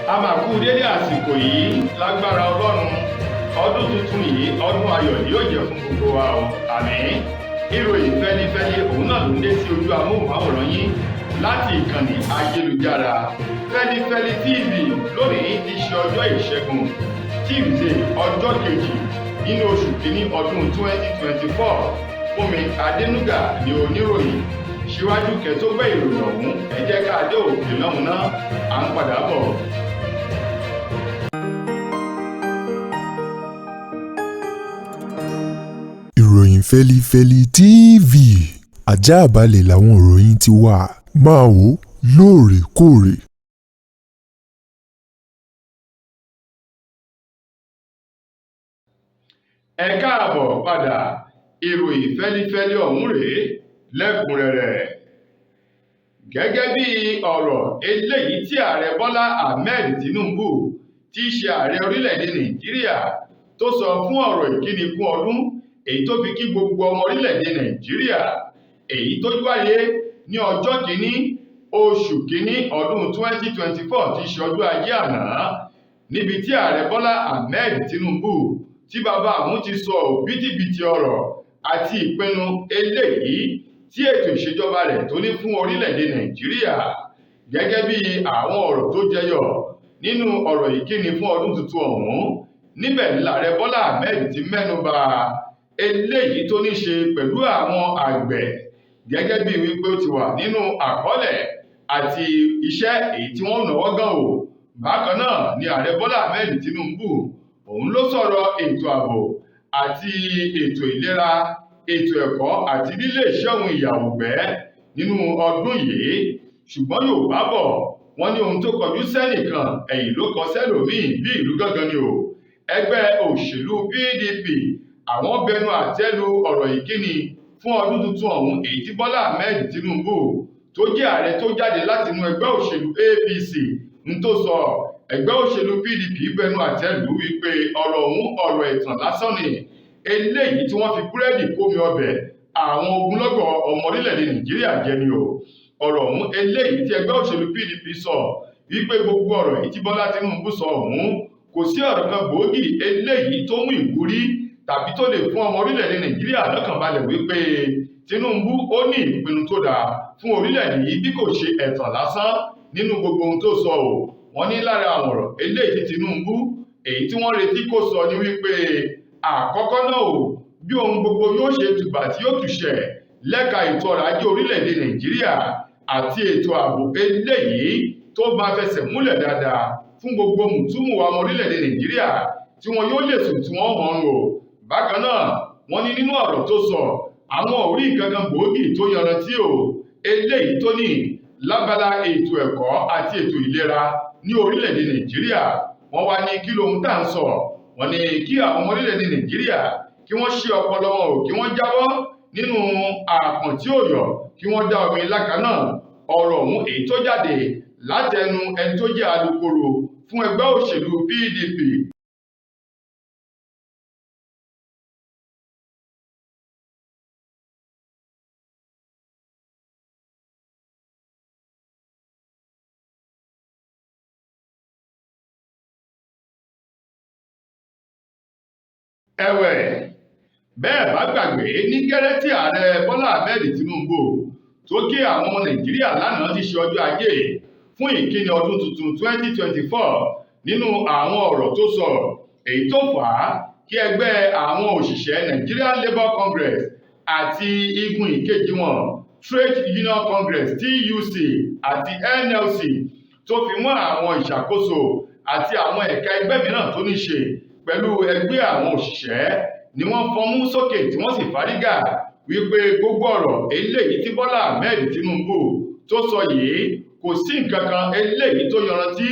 A máa kú dédé àsìkò yìí. Lágbára Ọlọ́run, ọdún tuntun yìí, ọdún ayọ̀ ni yóò jẹ́ fún gbogbo wa o, àmín. Ìròyìn fẹ́lifẹ́li òun náà ló ń dé sí ojú amóhùnmáwòrán yín láti ìkànnì ayélujára Fẹ́lifẹ́li TV. Lónìí ti ṣe ọjọ́ Ìṣẹ́gun, Tuesday, ọjọ́ kejì nínú oṣù kínní ọdún 2024. Fúnmi Adénúgà ni oníròyìn. Síwájú kẹ́ tó gbọ́ ìròyìn ọ̀hún, ẹ jẹ́ ká dé òkè lọ́hùn náà, à ń padà bọ̀. Ìròyìn Fẹ́lifẹ́li TV, àjààbálẹ̀ làwọn ìròyìn ti wà, máa wò ó lóòrèkóòrè. Ẹ káàbọ̀ padà. Ìròyìn fẹ́lifẹ́li ọ̀hún rèé lẹ́kùnrẹ́rẹ́. Gẹ́gẹ́ bí ọ̀rọ̀ eléyìí tí Ààrẹ Bọ́lá Ahmed Tinubu, tí í ṣe ààrẹ orílẹ̀-èdè Nàìjíríà, tó sọ fún ọ̀rọ̀ ìkíni kún ọdún èyí tó fi kí gbogbo ọmọ orílẹ̀-èdè Nàìjíríà, èyí tó wáyé ní ọjọ́ kìíní oṣù kìíní ọdún 2024, tí í ṣe ọjọ́ Ajé àná, níbi tí Ààrẹ Bọ́lá Ahmed Tinubu, tí bàbá àwọn ti sọ òbítíbitì ọ̀rọ̀ àti ìpinnu eléyìí tí ètò ìṣèjọba rẹ̀ tó ní fún orílẹ̀-èdè Nàìjíríà. Gẹ́gẹ́ bí àwọn ọ̀rọ̀ tó jẹyọ nínú ọ̀rọ̀ ìkíni fún ọdún tuntun ọ̀hún, níbẹ̀ lààrẹ Bọ́lá Ahmed ti mẹ́nu bà eléyìí tó ní ṣe pẹ̀lú àwọn àgbẹ̀, gẹ́gẹ́ bí wípé ó ti wà nínú àkọọ́lẹ̀ àti iṣẹ́ èyí tí wọ́n náwó gan o. Bákan náà ni Ààrẹ Bọ́lá Ahmed Tinubu òun ló sọ̀rọ̀ ètò ààbò àti ètò ìlera, ètò ẹ̀kọ́ àti lílé iṣẹ́ òun ìyàwó gbẹ́ nínú ọdún yìí. Ṣùgbọ́n Yorùbá bọ̀, wọ́n ní ohun tó kọjú sẹ́nìkan, ẹ̀yìn ló kọ sẹ́lòmíì bí ìlú gángan ni o. Ẹgbẹ́ òṣèlú PDP, àwọn bẹnu àtẹ́lu ọ̀rọ̀ ìkíni fún ọdún tuntun ọ̀hún èyí tí Bọ́lá Ahmed Tinubu, tó jẹ́ ààrẹ tó jáde látinú ẹgbẹ́ òṣèlú APC, ń tó sọ. Ẹgbẹ́ òṣèlú PDP bẹnu àtẹ́lù wípé ọ̀rọ̀ ọ̀hún, ọ̀rọ̀ ẹ̀tàn lásán ni, eléyìí tí wọ́n fi búrẹ́dì kómi ọbẹ̀ àwọn ogunlọ́gọ̀ ọmọ orílẹ̀-èdè Nàìjíríà jẹ ni o. Ọ̀rọ̀ ọ̀hún eléyìí tí ẹgbẹ́ òṣèlú PDP sọ wípé gbogbo ọ̀rọ̀ èyí tí Bọ́lá Tinubu sọ ọ̀hún, kò sí ọ̀rọ̀ kan gbòógì eléyìí tó mú ìwúrí tàbí tó lè fún ọmọ orílẹ̀-èdè Nàìjíríà lọ́kàn balẹ̀ wípé Tinubu ó ní ìpinnu tó dáa fún orílẹ̀-èdè yìí, bí kò ṣe ẹ̀tàn lásán nínú gbogbo ohun tó sọ o. Wọ́n ní lára àwọn ọ̀rọ̀ eléyìí tí Tinubu èyí tí wọ́n retí kó sọ ni wípé, àkọ́kọ́ náà o, bí ohun gbogbo yóò ṣe tùbà tí yóò tùṣẹ̀ lẹ́ka ètò ọrọ̀ ajé orílẹ̀-èdè Nàìjíríà àti ètò ààbò eléyìí tó máa fẹsẹ̀ múlẹ̀ dáadáa fún gbogbo mùtúmùwà ọmọ orílẹ̀-èdè Nàìjíríà, tí wọn yóò lè sùn tí wọ́n hàn o. Bákan náà, wọ́n ní nínú ọ̀rọ̀ tó sọ, àwọn ò rí nǹkan kan gbòógì tó yanrantí o eléyìí tó ní lábala ètò ẹ̀kọ́ àti ètò ìlera ní orílẹ̀-èdè Nàìjíríà. Wọ́n wá ní kí lóhun tá à ń sọ? Wọ́n ní kí àwọn ọmọ orílẹ̀-èdè Nàìjíríà kí wọ́n ṣí ọpọlọ wọn o, kí wọ́n jáwọ́ nínú àpọ̀n tí ò yọ̀, kí wọ́n dá omi lákaná. Ọ̀rọ̀ ọ̀hún èyí tó jáde látẹnu ẹni tó jẹ́ alukoro fún ẹgbẹ́ òṣèlú PDP. Ẹ̀wẹ̀, bẹ́ẹ̀ bá gbàgbé, ní gẹ́rẹ́ tí Ààrẹ Bọ́lá Ahmed Tinubu tó kí àwọn ọmọ Nàìjíríà lánàá ti ṣe ọjọ́ Ajé fún ìkíni ọdún tuntun 2024, nínú àwọn ọ̀rọ̀ tó sọ èyí tó fà á kí ẹgbẹ́ àwọn òṣìṣẹ́ Nigerian Labour Congress àti igun ìkejì wọn, Trade Union Congress, TUC, àti NLC, tó fi mọ́ àwọn ìṣàkóso àti àwọn ẹ̀ka ẹgbẹ́ mìíràn tó ní ṣe pẹ̀lú ẹgbẹ́ àwọn òṣìṣẹ́, ni wọ́n fọnmú sókè tí wọ́n sì fárígà wípé gbogbo ọ̀rọ̀ eléyìí tí Bọ́lá Ahmed Tinubu tó sọ yìí, kò sí nǹkan kan eléyìí tó yanrantí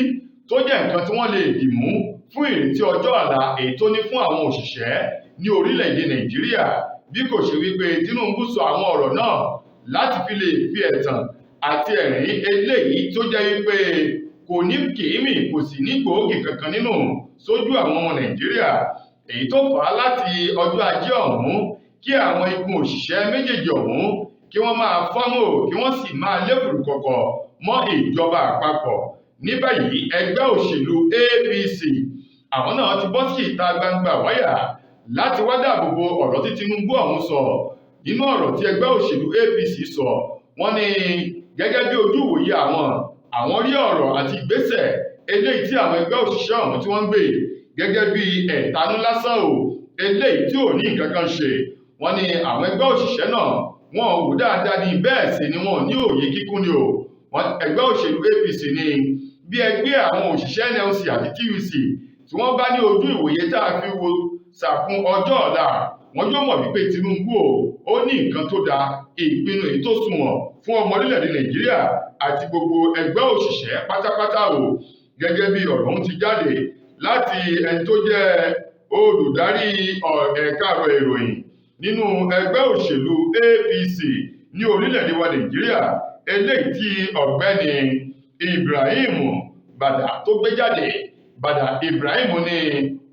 tó jẹ́ nǹkan tí wọ́n lè dì mú fún ìrètí ọjọ́ ọ̀la èyí tó ní fún àwọn òṣìṣẹ́ ní orílẹ̀-èdè Nàìjíríà, bí kò ṣe wípé Tinubu sọ àwọn ọ̀rọ̀ náà láti fi lè fi ẹ̀tàn àti ẹ̀rín eléyìí tó jẹ́ wípé kò ní kìímì, kò sì ní gbòógì kankan nínú sójú àwọn ọmọ Nàìjíríà, èyí tó fà á láti ọjọ́ Ajé ọ̀hún kí àwọn igun òṣìṣẹ́ méjèèjì ọ̀hún kí wọ́n máa fọ́nmò, kí wọ́n sì máa léfùrù kọ̀kọ̀ mọ́ ìjọba àpapọ̀. Ní báyìí, ẹgbẹ́ òṣèlú APC àwọn náà ti bọ́ sí ìta gbangba wáyà láti wá dáàbò bo ọ̀rọ̀ tí Tinubu ọ̀hún sọ. Nínú ọ̀rọ̀ tí ẹgbẹ́ òṣèlú APC sọ, wọ́n ní gẹ́gẹ́ bí ojú ìwòye àwọn rí ọ̀rọ̀ àti ìgbésẹ̀ eléyìí tí àwọn ẹgbẹ́ òṣìṣẹ́ ọ̀hún tí wọ́n ń gbé gẹ́gẹ́ bí ẹ̀tanú lásán o, eléyìí tí ò ní nǹkan kan ṣe. Wọ́n ní àwọn ẹgbẹ́ òṣìṣẹ́ náà wọn ò wò dáadáa ní, bẹ́ẹ̀ sì ni wọn ò ní òye kíkún ni o. Ẹgbẹ́ òṣèlú APC ní bí ẹgbẹ́ àwọn òṣìṣẹ́ NLC àti TUC tí wọ́n bá ní ojú ìwòye tá a fi wo sàkún ọjọ́ ọ̀la, wọn yóò mọ̀ wípé Tinubu o ó ní nǹkan tó dáa, ìpinnu èyí tó sunwọ̀n fún ọmọ orílẹ̀-èdè Nàìjíríà àti gbogbo ẹgbẹ́ òṣìṣẹ́ pátápátá o. Gẹ́gẹ́ bí ọ̀rọ̀ ọ̀hún ti jáde láti ẹni tó jẹ́ olùdarí ẹ̀ka ọ̀rọ̀ ìròyìn nínú ẹgbẹ́ òṣèlú APC ní orílẹ̀-èdè wa Nàìjíríà, eléyìí tí ọ̀gbẹ́ni Ibrahim Bàdà tó gbé jáde. Bàdà Ibrahim ní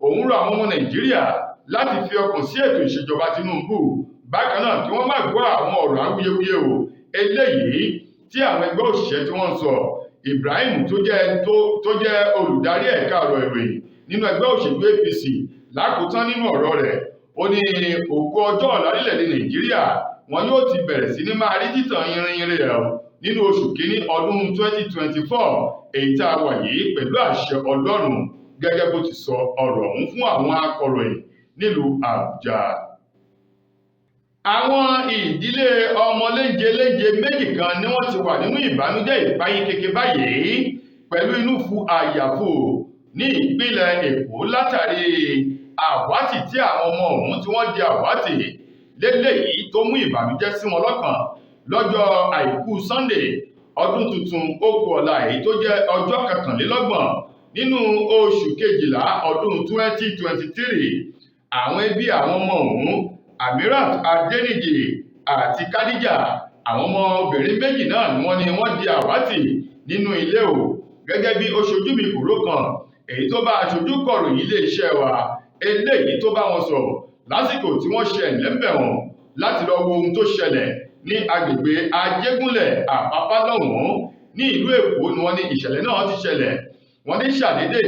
òun rọ àwọn ọmọ Nàìjíríà láti fi ọkàn sí ètò ìṣèjọba Tinubu, bákan náà kí wọ́n má gbọ́ àwọn ọ̀rọ̀ awuyewuye o eléyìí tí àwọn ẹgbẹ́ òṣìṣẹ́ tí wọ́n ń sọ. Ibrahim tó jẹ́ olùdarí ẹ̀ka ọ̀rọ̀ ìròyìn nínú ẹgbẹ́ òṣèlú APC lákòótán nínú ọ̀rọ̀ rẹ̀, ó ní ògo ọjọ́ ọ̀la orílẹ̀-èdè Nàìjíríà wọn yóò ti bẹ̀rẹ̀ sí ní máa rí títàn yinrinyinrin rẹ̀ nínú oṣù kínní ọdún 2024 èyí tá a wà yìí pẹ̀lú àṣẹ Ọlọ́run, gẹ́gẹ́ bó ti sọ ọ̀rọ̀ ọ̀hún fún àwọn akọ̀ròyìn nílùú Àbújá. Àwọn ìdílé ọmọ léńjeléńje méjì kan ni wọ́n ti wà nínú ìbànújẹ́ ìpayín keke báyìí pẹ̀lú inú fu àyàfò ní ìpínlẹ̀ Èkó látàrí àwátì tí àwọn ọmọ ọ̀hún tí wọ́n di àwátì léléyìí tó mú ìbànújẹ́ sí wọn lọ́kàn lọ́jọ́ àìkú Sunday ọdún tuntun ó kù ọ̀la èyí tó jẹ́ ọjọ́ 21 nínú oṣù kejìlá ọdún 2023. Àwọn ẹbí àwọn ọmọ ọ̀hún Amirat Adeniji àti Khadija, àwọn ọmọbìnrin méjì náà ni wọ́n ní wọ́n di àwátì nínú ilé o, gẹ́gẹ́ bí oṣojú mi kúrò kan èyí tó bá aṣojú kọ̀ròyìn iléeṣẹ́ wa eléyìí tó bá wọn sọ̀rọ̀ lásìkò tí wọ́n ṣe ẹ̀lẹ́mbẹ̀ wọn láti lọ wo ohun tó ṣẹlẹ̀ ní agbègbè Ajégúnlẹ̀ Àpápá lọ́hùn-ún ní ìlú Èkó ni wọ́n ní ìṣẹ̀lẹ̀ náà ti ṣẹlẹ̀. Wọ́n ní ṣàdédé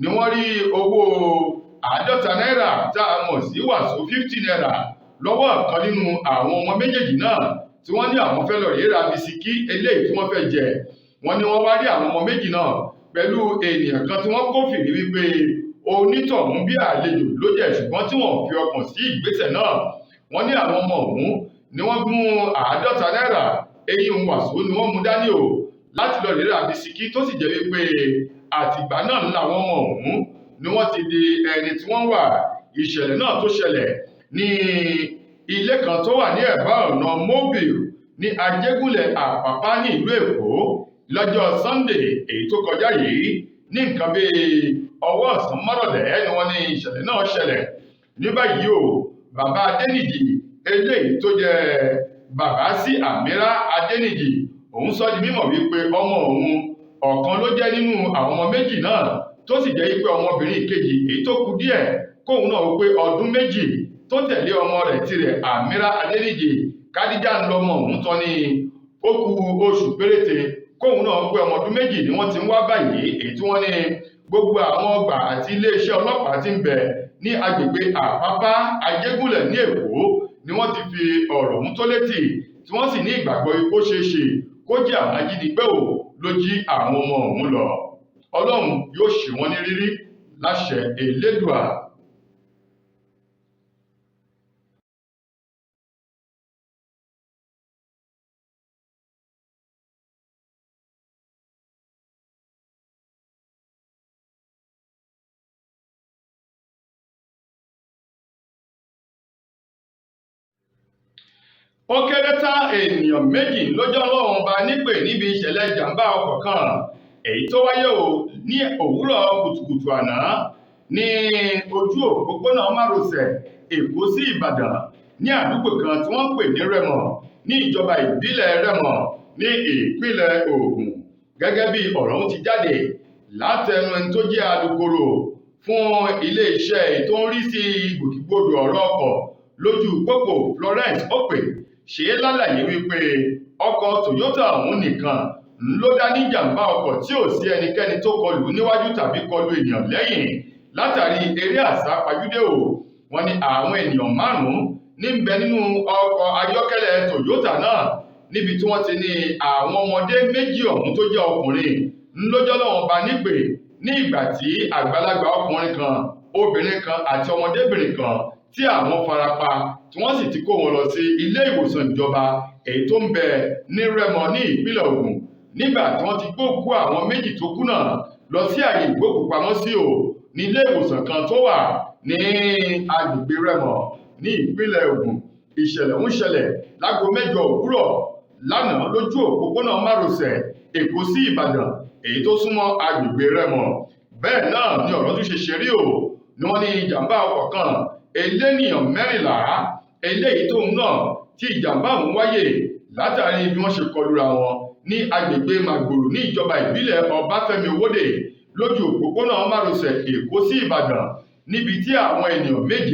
ni wọ́n rí owó 50 náírà tá a mọ̀ sí wàsó 50 náírà lọ́wọ́ ọ̀kan nínú àwọn ọmọ méjèèjì náà tí wọ́n ní àwọn fẹ́ lọ rèé ra bisikí eléyìí tí wọ́n fẹ́ jẹ. Wọ́n ní wọ́n wá rí àwọn ọmọ méjì náà pẹ̀lú ènìyàn kan tí wọ́n kófìrí wípé onítọ̀hún bí àlejò ló jẹ́, ṣùgbọ́n tí wọ́n fi ọkàn sí ìgbésẹ̀ náà. Wọ́n ní àwọn ọmọ ọ̀hún ni wọ́n mú 50 náírà eyín wàsó ni wọ́n mú dání o láti lọ rèé ra bisikí, tó sì jẹ́ wípé àtìgbà náà làwọn ọmọ ọ̀hún ni wọ́n ti di ẹni tí wọ́n wà. Ìṣẹ̀lẹ̀ náà tó ṣẹlẹ̀ ní ilé kan tó wà ní ẹ̀bá ọ̀nà Mobile ní Ajégúnlẹ̀ Àpápá ní ìlú Èkó lọ́jọ́ Sunday èyí tó kọjá yìí ní nǹkan bí ọwọ́ ọ̀sán mọ́rọ̀lẹ́ ni wọ́n ní ìṣẹ̀lẹ̀ náà ṣẹlẹ̀. Ní báyìí o, bàbá Adénìjì eléyìí tó jẹ́ bàbá sí Amira Adénìjì òun sọ di mímọ̀ wípé ọmọ òun ọ̀kan ló jẹ́ nínú àwọn ọmọ méjì náà, tó sì jẹ́ wípé ọmọbìnrin kejì èyí tó kù díẹ̀ kóun náà wípé ọdún méjì tó tẹ̀lé ọmọ rẹ̀ tirẹ̀ Amira Adénìjì Khadija ń lọmọ òun tán ní ó kù oṣù péréte kóun náà pé ọmọ ọdún méjì ni wọ́n ti ń wá báyìí, èyí tí wọ́n ní gbogbo àwọn ọgbà àti iléeṣẹ́ ọlọ́pàá ti ń bẹ ní agbègbè Àpápá Ajégúnlẹ̀ ní Èkó ni wọ́n ti fi ọ̀rọ̀ ọ̀hún tó létí, tí wọ́n sì ní ìgbàgbọ́ ikú ṣeéṣe kó jẹ́ àwọn ajínigbé ò ló jí àwọn ọmọ ọ̀hún lọ. Ọlọ́run yóò ṣe wọ́n ní rírí láṣẹ Elédùà. Ó kéré tán ènìyàn méjì lọ́jọ́ Ọlọ́run bá nípè níbi ìṣẹ̀lẹ̀ ìjàmbá ọkọ̀ kan èyí tó wáyé o ní òwúrọ̀ kùtùkùtù àná ní ojú òpópónà márosẹ̀ Èkó sí Ìbàdàn ní àdúgbò kan tí wọ́n ń pè ní Rẹ́mọ ní ìjọba ìbílẹ̀ Rẹ́mọ ní ìpínlẹ̀ Ògùn. Gẹ́gẹ́ bí ọ̀rọ̀ ọ̀hún ti jáde látẹnu ẹni tó jẹ́ alukoro fún iléeṣẹ́ tó ń rí sí ìgbòkègbodò ọ̀rọ̀ ọkọ̀ lójú pópó Florence Ope ṣe é lálàyé wípé ọkọ̀ Toyota ọ̀hún nìkan Ló dá ní jàǹbá ọkọ̀ tí ò sí ẹnikẹ́ni tó kọlù níwájú tàbí kọlù ènìyàn lẹ́yìn látàrí eré àsápajúdé o. Wọ́n ní àwọn ènìyàn 5 ní ń bẹ nínú ọkọ̀ ayọ́kẹ́lẹ́ Toyota náà, níbi tí wọ́n ti ní àwọn ọmọdé 2 ọ̀hún tó jẹ́ ọkùnrin ńlọ́jọ́ lọ́wọ́n bá nípè, ní ìgbà tí àgbàlagbà ọkùnrin kan, obìnrin kan àti ọmọdébìnrin kan tí àwọn farapa, tí wọ́n sì ti kó wọn lọ sí ilé ìwòsàn ìjọba èyí tó ń bẹ ní Rẹ́mọ ní ìpínlẹ̀ Ògùn, nígbà tí wọ́n ti gbókú àwọn 2 tó kú náà lọ sí àyè ìgbókùpamọ́sí o ní ilé ìwòsàn kan tó wà ní agbègbè Rẹ́mọ ní ìpínlẹ̀ Ògùn. Ìṣẹ̀lẹ̀ ń ṣẹlẹ̀ láago 8 òwúrọ̀ lánàá lójú òpópónà márosẹ̀ Èkó sí Ìbàdàn èyí tó súnmọ́ agbègbè Rẹ́mọ. Bẹ́ẹ̀ náà ni ọ̀rọ̀ tún ṣe ṣe rí o, ni wọ́n ní ìjàmbá ọkọ̀ kan elénìyàn 14 eléyìí tóun náà tí ìjàmbá ọ̀hún wáyé látàrí bí wọ́n ṣe kọlura wọn ní agbègbè Màgbòrò ní ìjọba ìbílẹ̀ Ọbáfẹ́mi Owódé lójú òpópónà márosẹ̀ Èkó sí Ìbàdàn, níbi tí àwọn ènìyàn 7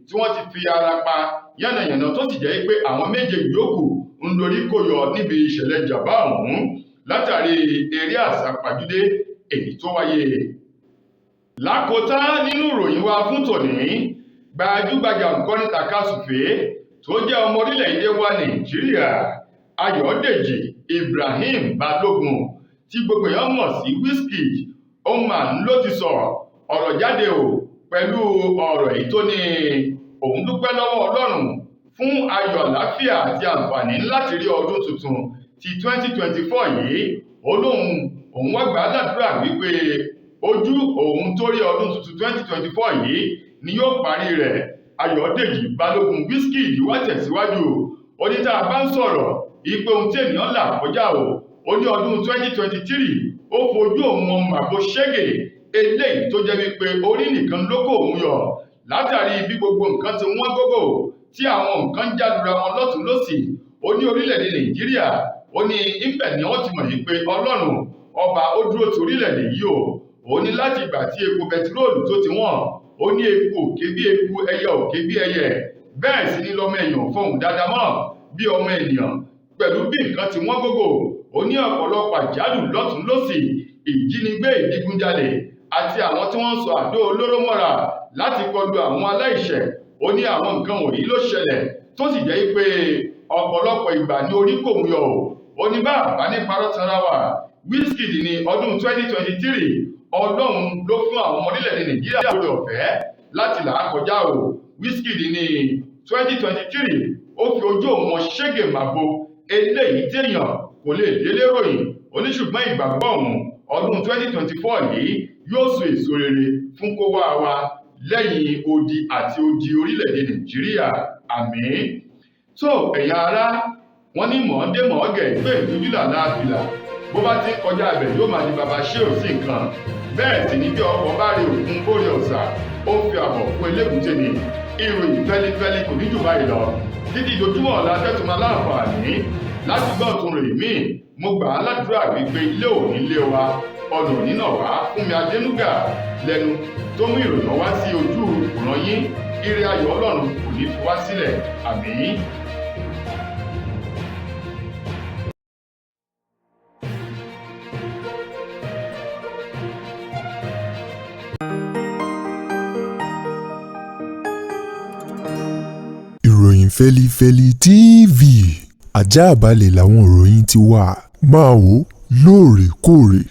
tí wọ́n ti fi ara pa yánnayànna, tó sì jẹ́ pé àwọn 7 yòókù ń dorí kò yọ níbi ìṣẹ̀lẹ̀ ìjàmbá ọ̀hún látàrí eré àsápajúdé èyí tó wáyé. Lákòótán nínú ìròyìn wa fún tòní, gbajúgbajà òǹkọrin tàkasùfé tó jẹ́ ọmọ orílẹ̀-èdè wa Nàìjíríà Ayọ̀dèjì Ibrahim Balógun tí gbogbo èèyàn mọ̀ sí Wizkid, ó mà ń ló ti sọ ọ̀rọ̀ jáde o pẹ̀lú ọ̀rọ̀ èyí tó ní òun dúpẹ́ lọ́wọ́ Ọlọ́run fún ayọ̀ àlàáfíà àti àǹfààní láti rí ọdún tuntun ti 2024 yìí. Ó lóun òun wá gbà á ládùúrà wípé ojú òun tó rí ọdún tuntun 2024 yìí ni yóò parí rẹ̀. Ayọ̀dèjì Balógun Wizkid wá tẹ̀síwájú, ó ní tá a bá ń sọ̀rọ̀ ipe ohun tí ènìyàn là kọjá o, ó ní ọdún 2023 ó fojú òun ọmọ àgbo ṣẹ́gẹ̀ eléyìí tó jẹ́ wípé orí nìkan ló kó òun yọ látàrí bí gbogbo nǹkan ti wọ́n gógó tí àwọn nǹkan ń jálura wọn lọ́tún lọ́sì. Ó ní orílẹ̀-èdè Nàìjíríà, ó ní ibẹ̀ ni wọ́n ti mọ̀ yìí pé Ọlọ́run ọba ó dúró ti orílẹ̀-èdè yìí o. Ó ní láti ìgbà tí epo bẹtiróòlù tó ti wọ́n, ó ní eku òkè bí eku, ẹyẹ òkè bí ẹyẹ, bẹ́ẹ̀ sì ni lọ́mọ èèyàn fọhùn dáadáa mọ́ bí ọmọ ènìyàn pẹ̀lú bí nǹkan ti wọ́n gógó. Ó ní ọ̀pọ̀lọpọ̀ àjálù lọ́tún lọ́sì, ìjínigbé, ìdigunjalè àti àwọn tí wọ́n ń sọ àdó olóró mọ́ra láti kọlu àwọn aláìṣẹ̀. Ó ní àwọn nǹkan wọ̀nyí ló ṣẹlẹ̀ tó sì jẹ́ pé ọ̀pọ̀lọpọ̀ ìgbà ní orí kò mú yọ o. Ó ní bá àbá ní parọ́ tanra wà, Wizkid ní ọdún 2023 Ọlọ́run ló fún àwọn ọmọ orílẹ̀-èdè Nàìjíríà lórí ọ̀fẹ́ láti là á kọjá o. Wizkid ní 2023 ó fi ojú òun ṣégè màbo eléyìí téèyàn kò lè délé ròyìn. Ó ní ṣùgbọ́n ìgbàgbọ́ òun ọdún 2024 yìí yóò so èso rere fún kó wá wa lẹ́yìn odi àti odi orílẹ̀-èdè Nàìjíríà. Àmín. Tó ẹ̀yin ará, wọ́n ní mọ̀ọ́dé mọ̀ọ́gẹ̀ gbé ìdújúlà láàfìlà, bó bá ti ń kọjá ibẹ̀ yóò máa di bàbá ṣé ò sí nǹkan. Bẹ́ẹ̀ sì ni bí ọkọ̀ bá rí òkun bórí ọ̀sà, ó fi àbọ̀ fún elébùté ni. Ìròyìn fẹ́lifẹ́li kò ní jù báyìí lọ títí dojúmọ́ ọ̀la tẹ́tùmọ̀ láǹfààní láti gbọ́ ọ̀tún rè mí. Mo gbà á ládùúrà wípé ilé ò ní lé wa, ọ̀nà ò ní nà wá. Fúnmi Adénúgà lẹ́nu tó mú ìròyìn wá sí ojú ìwòran yín. Ire ayọ̀ Ọlọ́run kò ní fi wá sílẹ̀. Àmín. Ìròyìn Fẹ́lifẹ́li TV àjààbálẹ̀ làwọn ìròyìn ti wà. Máa wò lóòrèkóòrè.